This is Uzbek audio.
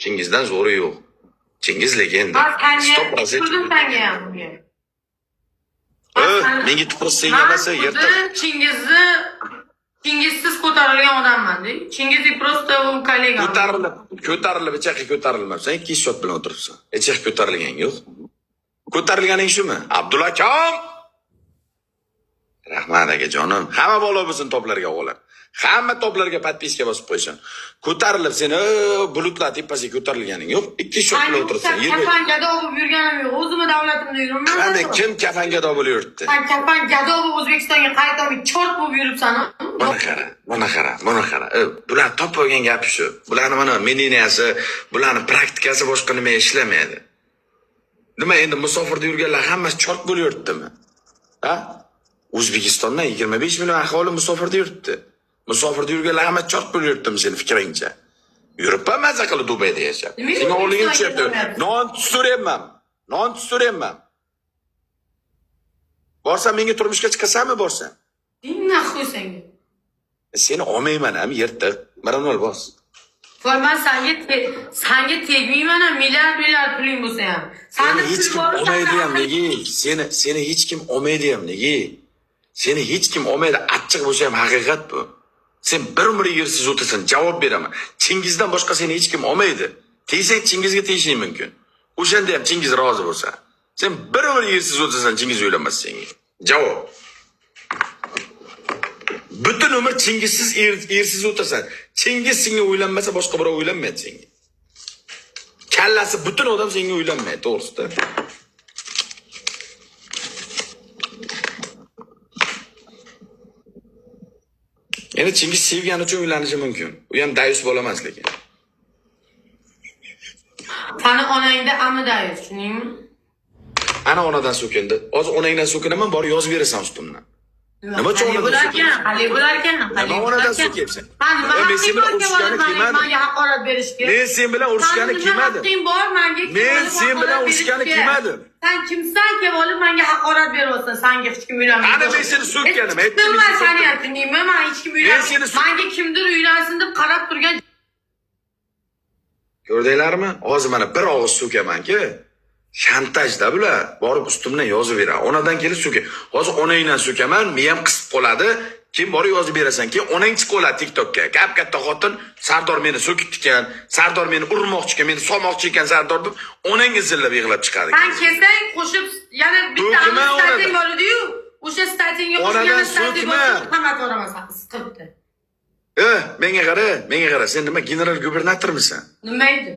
Chingizdan zo'ri yo'q. Chingiz legenda. Man sanga 100%. tupurdim sanga ham bugun. Menga tupursa senga Man emas, yirtiq. xuddi Chingizni Chingizsiz ko'tarilgan odamman-da. Chingiz просто u kollegam. Ko'tarilib, ko'tarilib, hech yoqqa ko'tarilmabsan, 2 soat bilan o'tiribsan. Hech yoqqa ko'tarilgan yo'q. Ko'tarilganing shumi? Abdulakam! Rahmat aka jonim. Hamma bola bo'lsin toplarga o'g'lim. Hamma toplarga подписка bosib qo'ysin. Ko'tarilib seni bulutlar tepasiga ko'tarilganing yo'q. 2 soat bilan o'tiribsan. Kafan gado bo'lib yurganim yo'q. O'zimni davlatimda yuribman. Qanday kim kafan gado bo'lib yuribdi? San kafan gado bo'lib O'zbekistonga qaytolmay chort bo'lib yuribsan. Buni qara, buni qara, buni qara. Bular topib olgan gapi shu. Bularni mana мнения si, bularni praktikasi boshqa nima ishlamaydi. Nima endi musofirda yurganlar hammasi chort bo'lib yuribdimi? Ha? O'zbekistonda 25 million aholi musofirda yuribdi. Musofirda yurganlar hammasi chort bo'lib yuribdimi seni fikringcha? Yuribman maza qilib Dubayda yashab. Nimaga Seni o'rningga O'zbekistonga tushyapti. kelmayapsan? Non so'rayapman. Non so'rayapman. Borsam menga turmushga chiqasanmi borsam? Ding нахуй senga. Seni olmayman ham yirtiq. 1-0 bos. Voy man sanga tegmayman ham milliard milliard puling bo'lsa ham. Seni Sani hech pul kim bor, olmaydi sani ham nega? Seni hech kim olmaydi ham nega? Seni hech kim olmaydi. Achchiq bo'lsa ham haqiqat bu. Sen bir umr yersiz o'tasan, javob beraman. Chingizdan boshqa seni hech kim olmaydi. Tegsang Chingizga tegishing mumkin. O'shanda ham Chingiz rozi bo'lsa. Sen bir umr yersiz o'tasan, Chingiz uylanmas senga. Javob. Butun umr Chingizsiz ersiz o'tasan. Chingiz senga uylanmasa boshqa birov uylanmaydi senga. Kallasi butun odam senga uylanmaydi, to'g'risida. Endi Chingiz sevgani uchun uylanishi mumkin. U ham dayus bola emas lekin. Sani onangda amidayız, tushundingmi? Ana onadan so'kindi. Hozir onangdan so'kinaman, borib yozib berasan ustimdan. Nima uchun Qalay onadan bo'larkan? so'kyapsan? Qalay bo'larkan? Nima onadan so'kyapsan? Ha, nima Men sen haqqing bilan bor kelib urushgani olib kelmadim. manga haqorat berishga? Men sen bilan urushgani Sani nima kelmadim. haqqing bor manga kelib Men olib sen bilan haqorat urushgani berishga? kelmadim. Sen kimsan kelib olib manga haqorat beryapsan? Sanga hech kim uylanmaydi. Ana men seni so'kkanim, aytdim, Aytdim men seni sani so'kkanim. aytdingmi? Man hech kim Men uylanmaydi. seni Manga kimdir uylansin deb qarab turgan Ko'rdinglarmi? Hozir mana bir og'iz so'kamanki, shantajda bular. Borib ustimdan yozib beradi. Onadan kelib so'ka. Hozir onangdan so'kaman, miyam qisib qoladi. Keyin borib yozib berasan. Keyin onang chiqib qoladi TikTokka. Kap katta xotin Sardor meni so'kibdi ekan, Sardor meni urmoqchi ekan, meni solmoqchi ekan Sardor deb onang izillab yig'lab chiqadi. Sen kelsang qo'shib yana bitta So'kma stating onadan. bor edi-yu. O'sha statingga qo'shib Onadan yana stating so'kma. bosib qamat oraman san isqiribdi. Menga qara, menga qara. Sen nima general gubernatormisan? Nima edi?